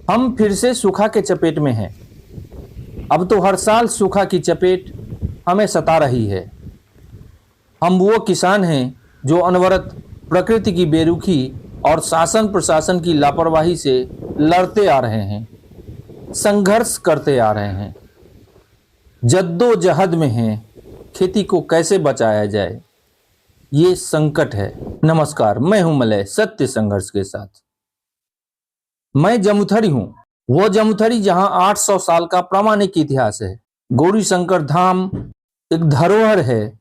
हम फिर से सूखा के चपेट में हैं। अब तो हर साल सूखा की चपेट हमें सता रही है। हम वो किसान हैं जो अनवरत प्रकृति की बेरुखी और शासन प्रशासन की लापरवाही से लड़ते आ रहे हैं, संघर्ष करते आ रहे हैं, जद्दोजहद में हैं। खेती को कैसे बचाया जाए, ये संकट है। नमस्कार, मैं हूं मलय, सत्य संघर्ष के साथ। मैं जमुथरी हूं, वो जमुथरी जहां 800 साल का प्रामाणिक इतिहास है। गौरी शंकर धाम एक धरोहर है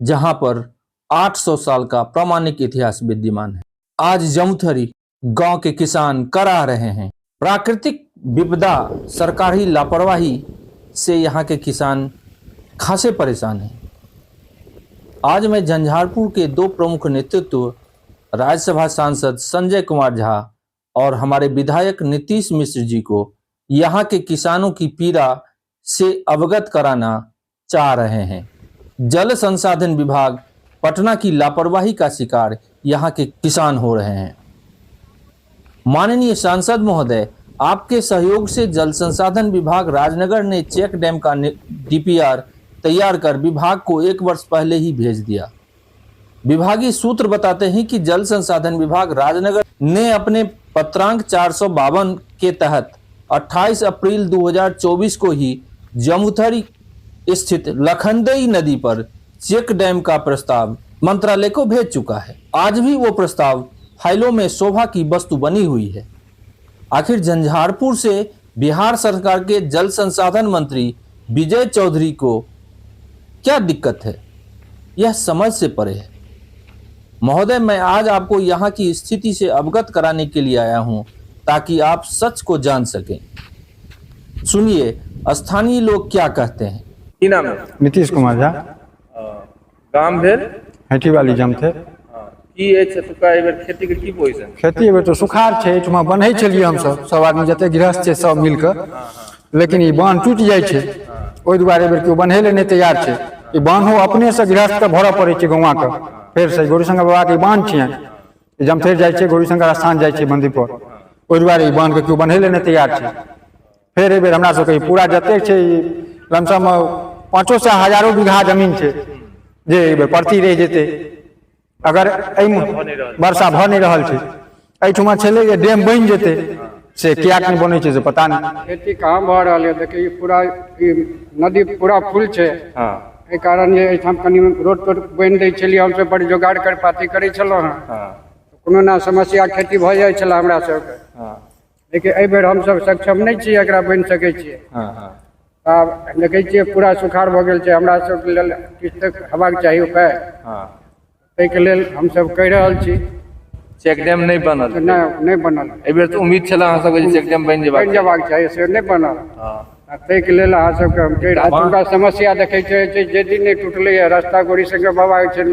जहां पर 800 साल का प्रामाणिक इतिहास विद्यमान है। आज जमुथरी गांव के किसान कराह रहे हैं। प्राकृतिक विपदा, सरकारी लापरवाही से यहाँ के किसान खासे परेशान हैं। आज मैं झंझारपुर के दो प्रमुख नेतृत्व, राज्यसभा सांसद संजय कुमार झा और हमारे विधायक नीतीश मिश्र जी को यहाँ के किसानों की पीड़ा से अवगत कराना चाह रहे हैं। जल संसाधन विभाग पटना की लापरवाही का शिकार यहाँ के किसान हो रहे हैं। माननीय सांसद महोदय, आपके सहयोग से जल संसाधन विभाग राजनगर ने चेक डैम का डीपीआर तैयार कर विभाग को एक वर्ष पहले ही भेज दिया। विभागीय सूत्र बताते हैं कि जल संसाधन विभाग राजनगर ने अपने पत्रांक 452 के तहत 28 अप्रैल 2024 को ही जमुथरी स्थित लखनदेई नदी पर चेक डैम का प्रस्ताव मंत्रालय को भेज चुका है। आज भी वो प्रस्ताव फाइलों में शोभा की वस्तु बनी हुई है। आखिर झंझारपुर से बिहार सरकार के जल संसाधन मंत्री विजय चौधरी को क्या दिक्कत है, यह समझ से परे है। महोदय, मैं आज आपको यहाँ की स्थिति से अवगत कराने के लिए आया हूँ ताकि आप सच को जान सकें। सुनिए स्थानीय लोग क्या कहते हैं। की नाम है? नीतीश कुमार झा। गाम भेल? हैठीवाली जमथे। की अछि एतुका एहि बेर खेती के की पोजीशन? खेती एहिबेर तऽ सुखाड़ छै। एहिठुमा बन्है छलियै हमसब, सब आदमी जते गृहस्थ छै सब मिल कऽ, लेकिन ई बान्ह टूटि जाइ छै। ओहि दुआरे एहिबेर केओ बन्है लए नहि तैयार छै। ई बान्हो अपनेसँ गृहस्थके भरऽ पड़ै छै गौआँके। फेरसँ गौरीशंकर बाबाके ई बान्ह छियनि। ई जमथेर जाइ छै, गौरीशंकर स्थान जाइ छै मन्दिर पर। ओहि दुआरे ई बान्हके केओ बन्है लए नहि तैयार छै। फेर एहिबेर हमरा सबके ई पूरा जतेक छै, ई लमसममे 500 हजारो बीघा जमीन छै जे एहिबेर परती रहि जेतै अगर एहिमे वर्षा भऽ नहि रहल छै। एहिठुमा छलै जे डैम बनि जेतै, से किएक नहि बनै छै से पता नहि। खेती कहाँ भऽ रहल यऽ? देखियौ, ई पूरा ई नदी पूरा फुल छै। एहि कारण जे एहिठाम कनि रोड तोड बनि दै छलियै हमसभ, बड़ जोगाड़ कर पाती करै छलहुँ हँ। कोनो ना समस्या, खेती भऽ जाइ छलै हमरा सबके। लेकिन एहिबेर हमसभ सक्षम नहि छियै एकरा बनि सकै छियै। आब देखै छियै, पूरा सुखाड़ भऽ गेल छै। हमरा सबके लेल किछु तऽ हेबाक चाही उपाय। ताहिके लेल हमसभ कहि रहल छी। चेक डैम नहि बनल? नहि, नहि बनल। एहि बेर तऽ उम्मीद छलै अहाँ सबके जे चेक डैम बनि जेबाक। बनि जेबाक चाही, से नहि बनल। आ ताहिके लेल अहाँ सबके हम कहि रहल। एतुका समस्या देखै छियै जे जे दिन नहि टूटलैए रास्ता, गौरी शंकर बाबा छै,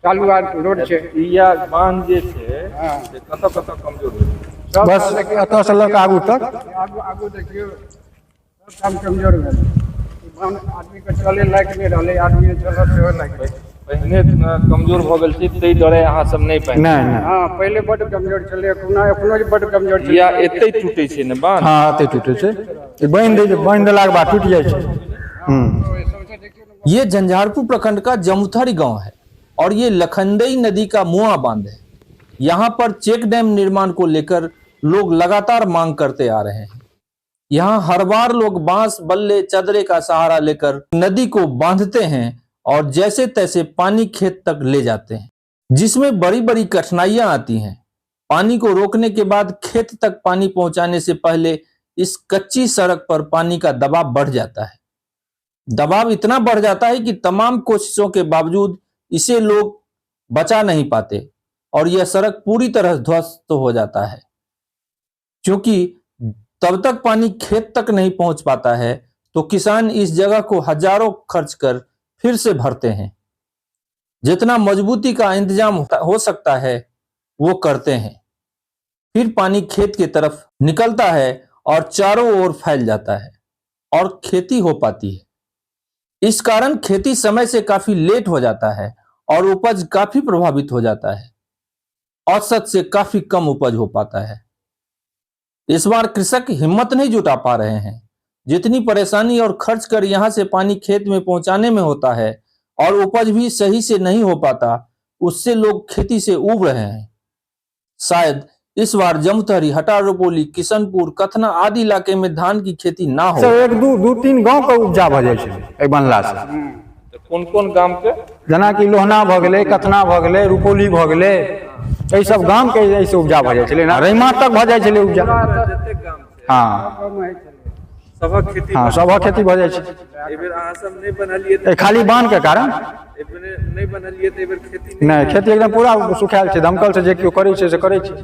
चालू रोड छै। इएह बांध जे छै से कतऽ कतऽ कमजोर भेल? सब बस एतऽसँ लऽ कऽ आगू तक। आगू आगू देखियौ, सब ठाम कमजोर भेल। ई बान्ह आदमीके चले लायक नहि रहलै, आदमी चलत सेहो लायक नहि। पहिने कमजोर भऽ गेल छै, ताहि डरे अहाँ सब नहि पानि? नहि नहि। हँ, पहिले बड्ड कमजोर छलै, एखनो एखनो जे बड्ड कमजोर छलै। या एतै टूटे छै ने बांध? हँ, एतै टूटै छै। ई बान्हि दै छै, बान्हि देलाके बाद टूटि जाइ छै। ये झंझारपुर प्रखंड का जमुथरी गांव है और ये लखनदेई नदी का मुआ बांध है। यहाँ पर चेक डैम निर्माण को लेकर लोग लगातार मांग करते आ रहे हैं। यहाँ हर बार लोग बांस, बल्ले, चदरे का सहारा लेकर नदी को बांधते हैं और जैसे तैसे पानी खेत तक ले जाते हैं, जिसमें बड़ी बड़ी कठिनाइयां आती हैं। पानी को रोकने के बाद खेत तक पानी पहुंचाने से पहले इस कच्ची सड़क पर पानी का दबाव बढ़ जाता है। दबाव इतना बढ़ जाता है कि तमाम कोशिशों के बावजूद इसे लोग बचा नहीं पाते और यह सड़क पूरी तरह ध्वस्त हो जाता है। क्योंकि तब तक पानी खेत तक नहीं पहुंच पाता है, तो किसान इस जगह को हजारों खर्च कर फिर से भरते हैं। जितना मजबूती का इंतजाम हो सकता है, वो करते हैं। फिर पानी खेत की तरफ निकलता है और चारों ओर फैल जाता है और खेती हो पाती है। इस कारण खेती समय से काफी लेट हो जाता है और उपज काफी प्रभावित हो जाता है। औसत से काफी कम उपज हो पाता है। इस बार कृषक हिम्मत नहीं जुटा पा रहे हैं। जितनी परेशानी और खर्च कर यहाँ से पानी खेत में पहुंचाने में होता है और उपज भी सही से नहीं हो पाता, उससे लोग खेती से ऊब रहे हैं। शायद इस बार जमथरी, हटा रुपौली, किशनपुर, कथना आदि इलाके में धान की खेती ना हो। से एक दू दू तीन गाँवके उपजा भऽ जाइ छलै एहि बनलासँ। तऽ कोन कोन गामके? जेनाकि लोहना भऽ गेलै, कथना भऽ गेलै, रुपौली भऽ गेलै, एहि सब गामके एहिसँ उपजा भऽ जाइ छलै। रैमा तक भऽ जाइ छलै उपजा। जतेक गाम छै, हँ। कम होइ छलै। सभक खेती। हँ, सभक खेती भऽ जाइ छै। एहि बेर अहाँ सब नहि बनलियै एहि खाली बान्हके कारण। एहि बेर नहि बनलियै तऽ एहि बेर खेती नहि, खेती एकदम पूरा सुखायल छै। दमकल से जे केओ करै छै से करै छै।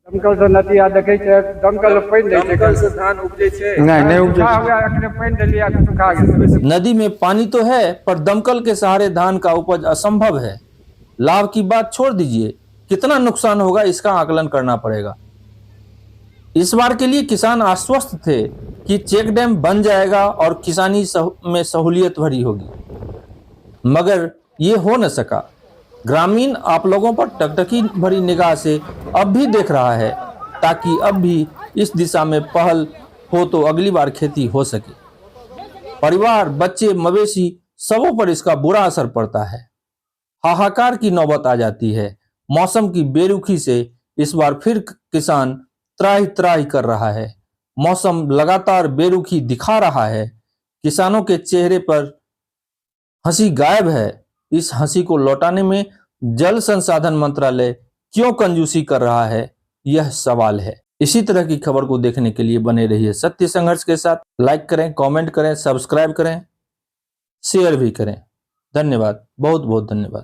दमकल से नदी आ देखै छै, दमकल से पानि दै छै। दमकल से धान उपजै छै? नहि, नहि उपजै सुखा छै। हुआ, एखने पानि देलियै आ सुखा गेल। नदी में पानी तो है, पर दमकल के सहारे धान का उपज असंभव है। लाभ की बात छोड़ दीजिए, कितना नुकसान होगा इसका आकलन करना पड़ेगा। इस बार के लिए किसान आश्वस्त थे कि चेक डैम बन जाएगा और किसानी में सहूलियत भरी होगी, मगर ये हो न सका। ग्रामीण आप लोगों पर टकटकी भरी निगाह से अब भी देख रहा है, ताकि अब भी इस दिशा में पहल हो तो अगली बार खेती हो सके। परिवार, बच्चे, मवेशी सबों पर इसका बुरा असर पड़ता है। हाहाकार की नौबत आ जाती है। मौसम की बेरुखी से इस बार फिर किसान त्राही त्राही कर रहा है। मौसम लगातार बेरुखी दिखा रहा है। किसानों के चेहरे पर हंसी गायब है। इस हंसी को लौटाने में जल संसाधन मंत्रालय क्यों कंजूसी कर रहा है, यह सवाल है। इसी तरह की खबर को देखने के लिए बने रहिए सत्य संघर्ष के साथ। लाइक करें, कमेंट करें, सब्सक्राइब करें, शेयर भी करें। धन्यवाद, बहुत बहुत धन्यवाद।